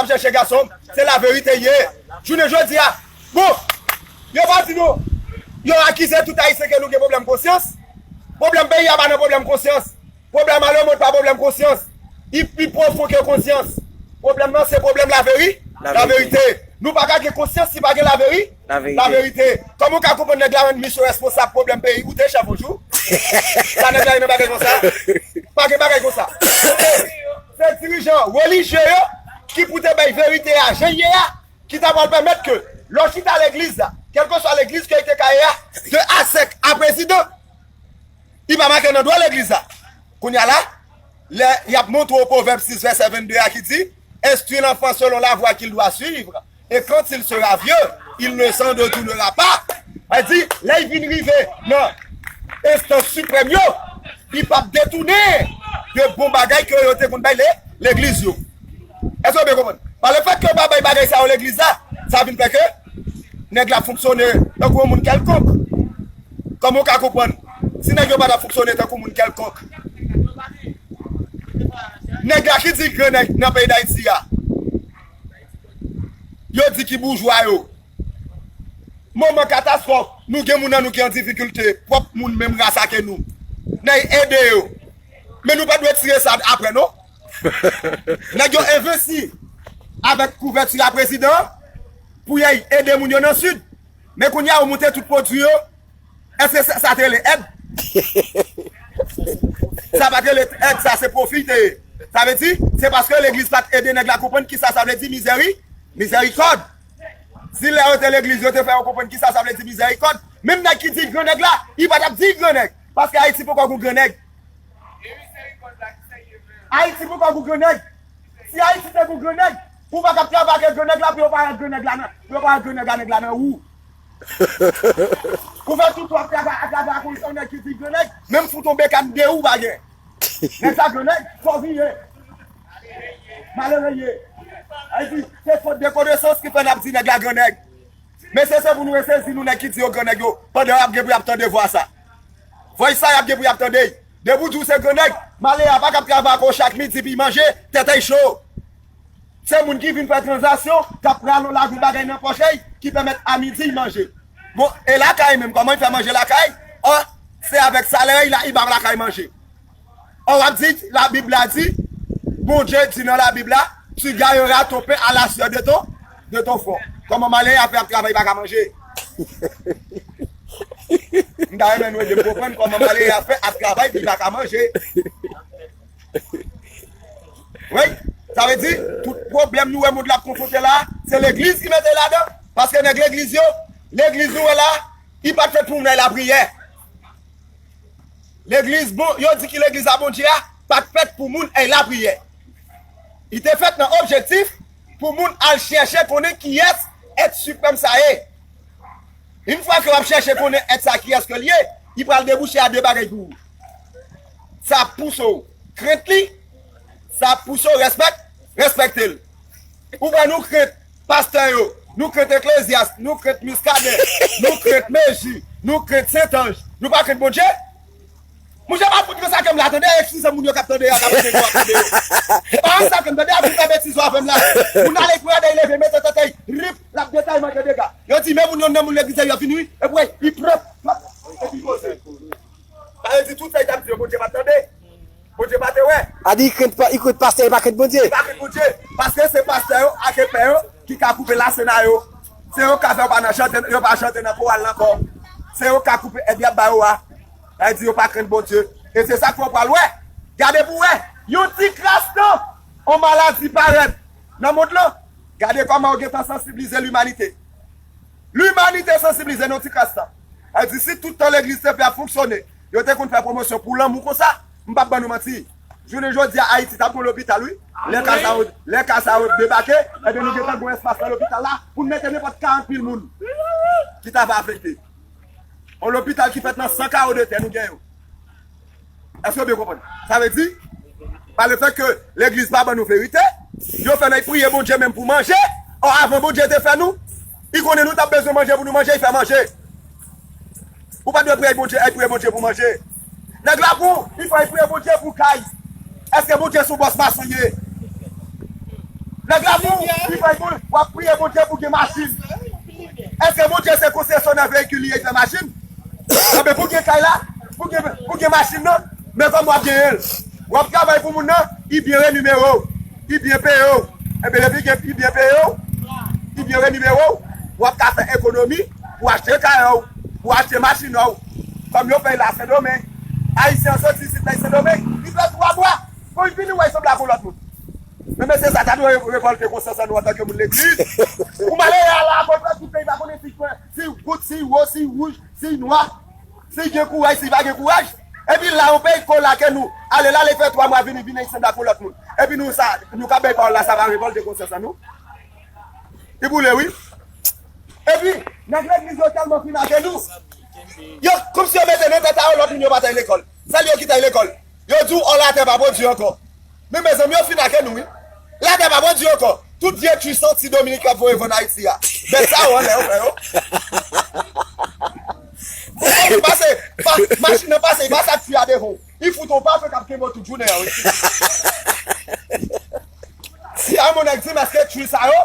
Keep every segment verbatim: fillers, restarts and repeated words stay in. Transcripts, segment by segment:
Chèche gason, se laverite ye. Jounen jodi a, bon, yo pa di nou, yo akize tout Ayisyen ke nou gen pwoblèm konsyans. Pwoblèm peyi a pa nan pwoblèm konsyans. Pwoblèm a lemonn pa pwoblèm konsyans. Li pi pwofon ke konsyans. Pwoblèm nan se pwoblèm laveri, laverite. Nou pa ka gen konsyans si pa gen laveri, laverite. Kòman w ka konprann nèg la rann misyon responsab pwoblèm peyi? Ou te chèf yon jou? Sa nèg la gen nan bagay konsa? Pa gen bagay konsa. Se dirijan relijye yo ki pou te bay verite a jan l ye a, ki ta pral pèmèt ke lè w chita legliz la, kèlkeswa legliz ke li te ka ye a, de a sèk a prezidan, li pa make nan dwa legliz la. Kounye a la, lè y ap montre w Pwovèb sis vèsè vennde a ki di, Instruis l'enfant selon la voie qu'il doit suivre, et quand il sera vieux, il ne s'en détournera pas. Sa di, lè y vin rive nan enstans siprèm yo, li p ap detounen de bon bagay ke yo te konn bay le, legliz yo. Èske w byen konprann? Pa le fèt ke yo pa bay bagay sa yo legliz la, sa vin fè ke nèg la fonksyone tankou yon moun kèlkonk. Kòman w ka konprann? Si nèg yo pa ta fonksyone tankou moun kèlkonk, nèg la ki di grann nèg nan peyi Dayiti a, yo di ki boujwa yo. Moman katastwòf, nou gen moun nan nou ki an difikilte, pwòp moun menm ras ake nou. N a ede yo. Men nou pa dwe tire sa apre, non. Nèg yo envesti avèk kouvèti a prezidan pou y al ede moun yo nan Sid. Men kounye a, yo moute tout pwodui yo. Èske sa, sa te rele èd? Sa pa te rele èd, sa se pwofi te ye. Sa vle di, se paske legliz pa t ede nèg la konprann kisa sa vle di mizèri, mizèrikòd. Si lè yo te legliz, yo te fè yo konprann kisa sa vle di mizèrikòd, menm nèg ki di l grannèg la, li pa t ap di l grannèg. Paske Ayiti poko gon grannèg. Ayiti poko gon grannèg. Si Ayiti te gon grannèg, ou pa t ap travay ak grannèg la pou yo pa wè grannèg la nan, pou yo pa wè grannèg a nèg la nan ou. Ou fè tout w ap travay, ap travay ak yon nèg ki di grannèg, menm fout yon bekàn de ou pa gen. Nèg sa grannèg, fò vin ye. Malere ye. Sa vle di, se fot de konesans ki fè n ap di nèg la grannèg. Mesye, se pou nou resezi nou nèg ki di yo grannèg yo, pandan y ap gen pou y ap tande vwa sa. Vwa sa y ap gen pou y ap tande. Depi w di w se grannèg, malere a pa k ap travay ak ou chak midi pou y manje, tèt a y cho. Se moun ki vin fè tranzaksyon, k ap rale yon lavi bagay nan pòch li, ki pèmèt a midi y manje. Bon, e lakay menm, kòman y fè manje lakay? Ò, se avèk salè y la, y ba lakay manje. Ò, w ap di, Labib la di, Bondye di nan Labib la, tu gagneras ton pain à la sueur de ton, de ton front. Kòman malere a fè ap travay, pa ka manje? M ta renmen nou ede m konprann kòman malere a fè ap travay, li pa ka manje. Wi, sa vle di, tout pwoblèm nou wè mond la ap konfwonte la, se legliz ki mete ladan. Paske nèg legliz yo, legliz nou wè la, li pa t fèt pou moun al lapriyè. Legliz bon, yo di ki legliz a Bondye a pa t fèt pou moun al lapriyè. Li te fèt nan objektif pou moun al chèche konnen kiyès èt siprèm sa ye. Yon fwa ke w ap chèche konnen èt sa kiyès ke l ye, li pral debouche a de bagay pou ou. Sa ap pouse w krent li, sa ap pouse w respèk, respekte l. Ou wè nou krent pastè yo, nou krent Eklezyas, nou krent Miskaden, nou krent Meji, nou krent Sentanj. Nou pa krent Bondye? Monchè, pa fout nan sa ke m la tande, eskize moun yo k ap tande a, k ap tande yo, ap tande yo. E pa sa ke m tande a, pou fè betiz yo avè m la. Moun ale pou gade, leve, mete tèt li, rip, l ap detay manje dega. Yo di, men moun yo nan moun legliz yo vin wi, epi li pran, epi poze. Sa vle di tout sa li t ap di yo, Bondye pa t tande. Bondye pa te wè. A di, li krent pa, li krent pastè, li pa krent Bondye. Li pa krent Bondye. Paske se pastè yo ak epè yo ki ka koupe lasena yo. Se yo k ka fè yo pa nan chante, yo pa chante nan koral la ankò. Se yo k ka koupe èd y ap ba yo a. Sa vle di yo pa krent Bondye. E se sa k fè w pral wè. Gade pou w wè. Yon ti kras tan, yon maladi parèt nan mond lan. Gade kòman yo gentan sansibilize limanite. Limanite sansibilize nan ti kras tan. Sa vle di si tout tan legliz te fè ap fonksyone, yo te konn fè pwomosyon pou lanmou konsa, m p ap ban nou manti. Jounen jodi a, Ayiti t ap gon lopital, wi. Lè ka sa yo, lè ka sa yo debake, ebyen, nou gentan gon espas nan lopital la pou n mete nenpòt karant mil moun ki ta va afekte. Yon lopital ki fèt nan san kawo de tè nou gen yo. Èske w byen konprann? Sa vle di, pa le fèt ke legliz pa ban nou verite, yo fè n al priye Bondye menm pou manje. Ò, avan Bondye te fè nou, li konnen nou t ap bezwen manje pou nou manje, li fè manje. Ou pa dwe priye Bondye, al priye Bondye pou manje. Nèg la pou, li fè al priye Bondye pou kay. Èske Bondye se yon bòs mason ye? Nèg la pou li fè pou w ap priye Bondye pou gen machin. Èske Bondye se konsesyonè veyikil li ye, fè machin? Anben pou gen kay la, pou gen, pou gen machin nan, men kòman w ap genyen l? W ap travay pou moun nan, li byen renimere w, li byen peye w. Enben depi gen, li byen peye w, li byen renimere w, w ap ka fè ekonomi pou achte kay ou, pou achte machin ou. Kòm yo fè l la Sendomeng. Ayisyen an soti isit la Sendomeng, li fè twa mwa. Pou l vini wè l sanble ak yon lòt moun. Men mesye sa ta dwe revòlte konsyans an nou antanke moun legliz. Ou malere a la, kontrè tout peyi pa konnen si kwen, si gout, si wo, si wouj, si nwa, si gen kouraj, si pa gen kouraj. Epi la yon peyi ko lake nou. Ale la, li fè twa mwa vini, vini ansanm ak yon lòt moun. Epi nou sa, nou ka bay pawòl la, sa va revòlte konsyans an nou. Li boule wi. Epi, nèg legliz yo tèlman fin ake nou. Yo, kòmsi yo mete nan tèt a yo lòt moun yo pa t al lekòl. Sèl yo ki t al lekòl. Yo di w, ò, latè pa pwodui ankò. Men mezanmi, yo fin ake nou wi. Latè pa pwodui ankò. Tout vye twi santi Dominik yo ap voye vann Ayiti a. Bèt sa yo anlè yo frè yo. Ou pase, pa, machin nan pase, li pase ak twi a devan w. Li fout yon pafe k ap kenbe w tout jounen an wi. Si a yon nèg di m èske twi sa yo,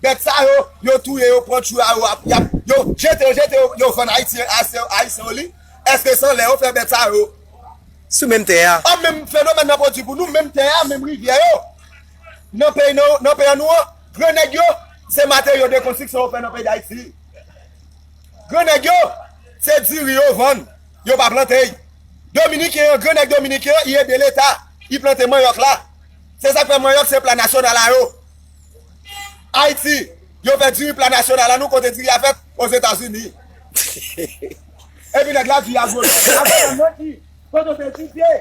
bèt sa yo, yo touye yo, pran twi a yo, ap, y ap, yo jete yo, jete yo, yo vann Ayiti, Ayisyen, Ayisyen yo li. Èske se anlè yo fè bèt sa yo? Sou menm tè a. An menm fenomèn nan pwodui pou nou, menm tè a, menm rivyè yo. Nan peyi nou, nan peyi nou an, gran nèg yo, se materyo de konstriksyon yo fè nan peyi Dayiti. Gran nèg yo, se diri yo vann, yo pa plante y. Dominiken an, gran nèg dominiken an, li ede leta, li plante manyòk la. Se sa k fè manyòk se pla nasyonal a yo. Ayiti, yo fè diri pla nasyonal la, nou kote diri a fèt? Ozetazini. Epi nèg la di a gwo. Avan nan ki? Kote w te etidye?